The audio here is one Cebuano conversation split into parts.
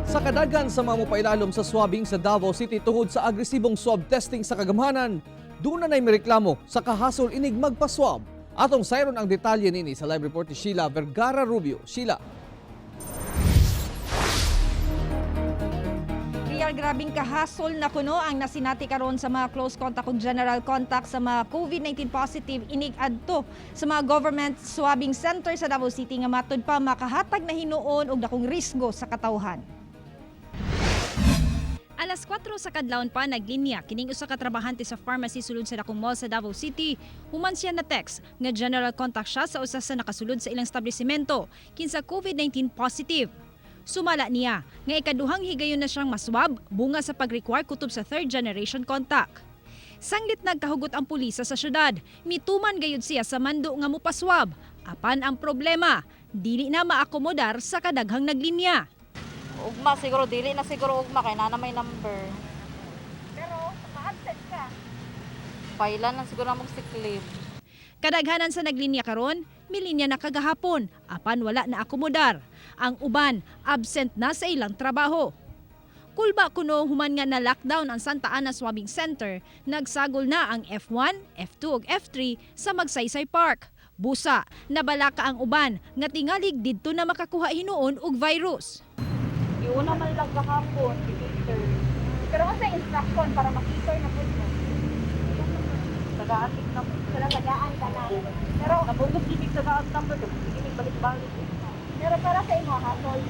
Sa kadagan sa mga mupailalom sa swabbing sa Davao City tungod sa agresibong swab testing sa kagamhanan, doon na na'y mireklamo sa kahasol inig magpa-swab. Atong sayron ang detalye nini sa live report ni Sheila Vergara Rubio. Sheila. Real grabing kahasol na kuno ang nasinati karon sa mga close contact ug general contact sa mga COVID-19 positive inig adto sa mga government swabbing center sa Davao City nga matud pa makahatag na hinuon og dakong risgo sa katawhan. Alas 4 sa kadlawon pa naglinya kining usa ka trabahante sa pharmacy sulod sa dakong mall sa Davao City. Human siya na text nga general contact siya sa usa sa nakasulod sa ilang establishmento kinsa COVID-19 positive. Sumala niya nga ikaduhang higayon na siyang maswab bunga sa pag-require kutob sa third generation contact. Sanglit nagkahugot ang pulisya sa syudad, mituman gayud siya sa mando nga mupaswab. Apan ang problema, dili na maakomodar sa kadaghang naglinya. Ugma siguro, dili na siguro ugma kay naa na may number. Pero ma-absent ka. Pailan lang siguro na sick leave. Kadaghanan sa naglinya karon, milinya na kagahapon, apan wala na akomodar. Ang uban, absent na sa ilang trabaho. Kulba kuno human nga na lockdown ang Santa Ana Swabbing Center, nagsagol na ang F1, F2 ug F3 sa Magsaysay Park. Busa, nabalaka ang uban nga tingalig didto na makakuha hinuon og virus. Iuna man lang kahapon, i-cater. Pero sa instruction para makita na po mo. Tagaan mig number. Sila tagaan ka na. Pero Nabugos gimig tagaan number kay sige mig balik-balik. Pero para sa imo hasol.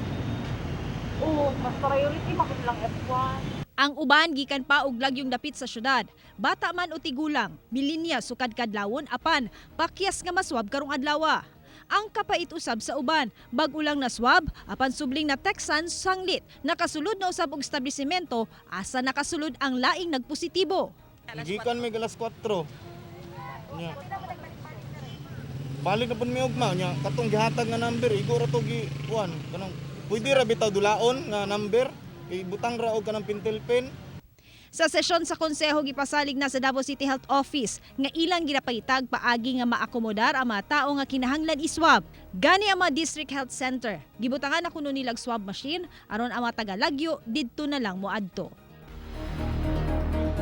Oo, mas priority man lang F1. Ang uban gikan pa og lagyong dapit sa syudad. Bata man o tigulang, milinya sukad kadlawon apan pakyas nga maswab karong adlawa. Ang kapait usab sa uban, bag-o lang na swab apan subling na Texan sanglit nakasulod na usab og establishmento asa nakasulod ang laing nagpositibo. Gikan may alas 4. Nya. Balik na pud mi ugma nya katong gihatag nga number igo ra to gi kuan kanang pwede ra bitaw dulaon nga number kay butang ra og kanang pentel pen. Sa sesyon sa konseho gipasalig na sa Davao City Health Office nga ilang ginapangitag paagi nga maakomodar ang mga tao nga kinahanglan iswab. Gani ang mga District Health Center. Gibutangan na kuno nilag swab machine aron ang mga taga-Lagyo didto na lang moadto.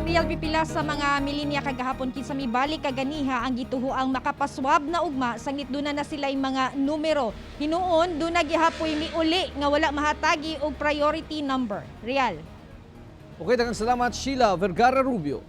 Real pipila sa mga milinya kagahapon kinsa mibalik kaganiha ang gituhoang makapaswab na ugma sangit duna na sila'y mga numero. Hinuon duna gihapoy miuli nga wala mahatagi og priority number. Real. Okay, daghang salamat, Sheila Vergara Rubio.